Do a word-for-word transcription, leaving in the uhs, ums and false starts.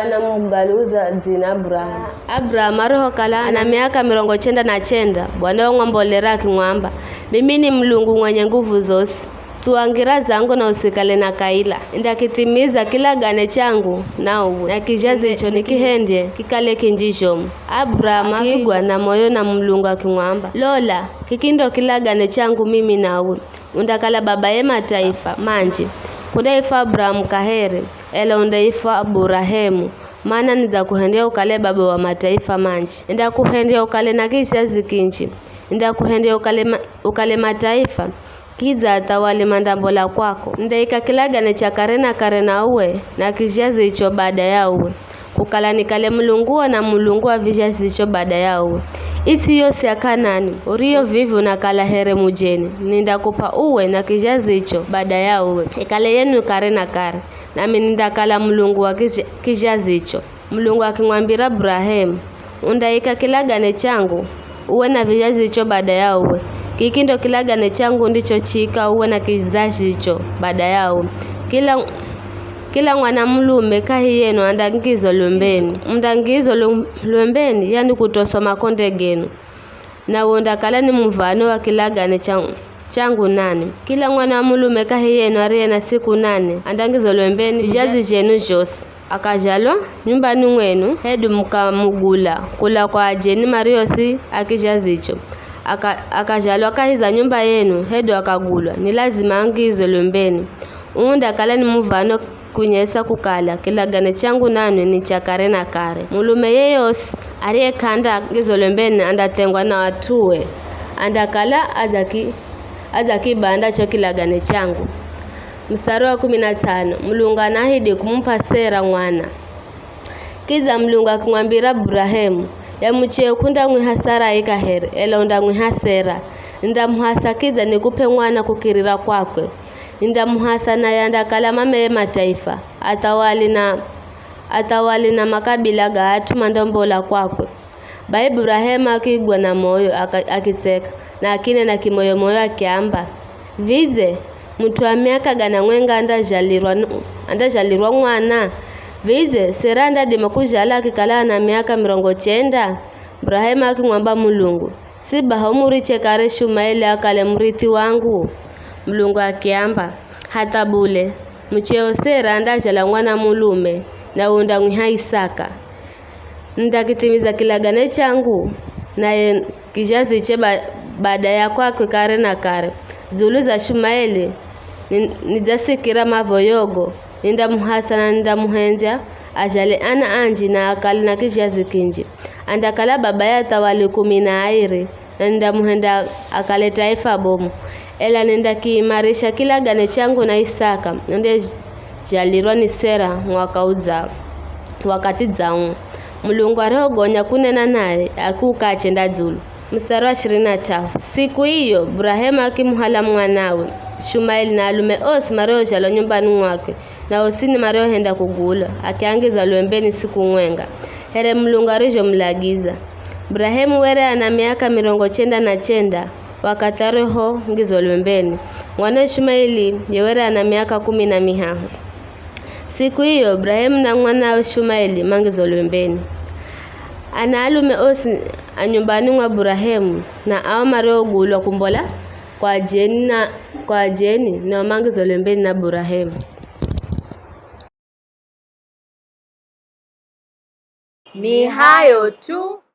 Anamugaluza dzina Abrahamu. Abrahamu arihokala ana miaka mirongo chenda na chenda, Bwana wamwambolera akimwamba, "Mimi ni Mulungu mwenye nguvu zosi. Thuwa ngira zangu na usikale na kaila. Nindakithimiza kilagane changu na uwe, na kizhazicho nikihendye kikale kinji zhomu." Abrahamu akigwa na moyo na Mulungu akimwamba, "Lola, kiki ndo kilagane changu mimi nawe. Undakala baba ye mataifa manji. K'undaifwa Abrahamu kaheri, ela undaifwa Burahemu, mana nidzakuhendya ukale baba wa mataifa manji. Nindakuhendya ukale na kizhazi kinji. Nindakuhendya ukale, ma, ukale mataifa, kidza athawali mandambola kwako. Nindaika kilagane cha kare na kare na uwe, na kizhazicho baada ya uwe, kukala nikale Mulunguo na Mulungu wa vizhazicho baada ya uwe. Isi yosi ya K'anani, uriyo vivi unakala here mujeni, nindakup'a uwe na kizhazicho baada ya uwe, ikale yenu kare na kare, nami nindakala Mulungu wa kizha, kizhazicho." Mulungu akimwambira Burahemu, "Undaika kilagane changu, uwe na vizhazicho baada ya uwe. Kiki ndo kilagane changu ndichochiika uwe na kizhazicho baada ya uwe. Kila, kila mwana mulume kahi yenu andangizwa lwembeni. Mundangizwa lwe, lwembeni, yani kutoswa makonde genu. Na uwo undakala ni muvano wa kilagane changu, changu nanwi. Kila mwana wa mulume kahi yenu ariye na siku nane andangizwa lwembeni vizhazi zhenu zhosi. Akazhalwa nyumbani mwenu, hedu mukamugula kula kwa ajeni mariosi a kizhazicho. Aka, akazhalwa kahi za nyumba yenu, hedu akagulwa, ni lazima angizwe lwembeni. Uu undakala ni muvano kunyesa kukala kilagane changu nanwi ni cha kare na kare. Mulume yeyosi ariye k'andaangizwa lwembeni andathengwa na at'ue, andakala adzaki, adzakibanda cho kilagane changu." Mstari wa kumi na tsano, Mulungu anaahidi kumup'a Sera mwana. Kidza Mulungu akimwambira Burahemu, "Ye mucheo k'undamwiha Sarai kaheri, ela undamwiha Sera. Nindamuhasa kidza nikup'e mwana kukirira kwakwe. Nindamuhasa naye andakala mameye mataifa, athawali na, athawali na makabila ga at'u mandombola kwakwe." Bai Burahemu akigwa na moyo, aka, akiseka, na akinena kimoyo-moyo akiamba, "Vidze mut'u wa miaka gana mwenga andazhalirwa, andazhalirwa mwana? Vidze Sera andadima kuzhala akikala ana miaka mirongo chenda?" Burahemu akimwamba Mulungu, "Si baha umuriche kare Shumaeli akale murithi wangu?" Mulungu akiamba, "Hatha bule, mucheo Sera andazhala mwana mulume, na undamwiha Isaka. Nindakithimiza kilagane changu, naye kizhaziche ba, baada ya kwakwe kare na kare. Dzulu za Shumaeli, ni, nidzasikira mavoyogo, nindamuhasa na nindamuhendya azhale ana anji na akale na kizhazi kinji. Andakala baba ya athawali kumi na airi, na nindamuhenda akale taifa bomu. Ela nindakiimarisha kilagane changu na Isaka, andezhalirwa ni Sera mwaka udzao, wakati dza uu." Mulungu arihogonya kunena naye, akiuka achenda dzulu. Mstari wa ishirini na tatu. Siku iyo, Burahemu akimuhala mwanawe Shumaeli na alume osi mariozhalwa nyumbani mwakwe, na osini mariohenda kugulwa, akiangiza lwembeni siku mwenga, here Mulungu arizhomulagiza. Burahemu were ana miaka mirongo chenda na chenda wakathi arihoangizwa lwembeni. Mwana Shumaeli ye were ana miaka kumi na mihahu. Siku iyo, Burahemu na mwanawe Shumaeli mangizwa lwembeni. Ana alume osi a nyumbani mwa Burahemu, na ao mariogulwa kumbola kwa ajeni na, kwa ajeni, nao mangizwa lwembeni na Burahemu. Ni hayo tu.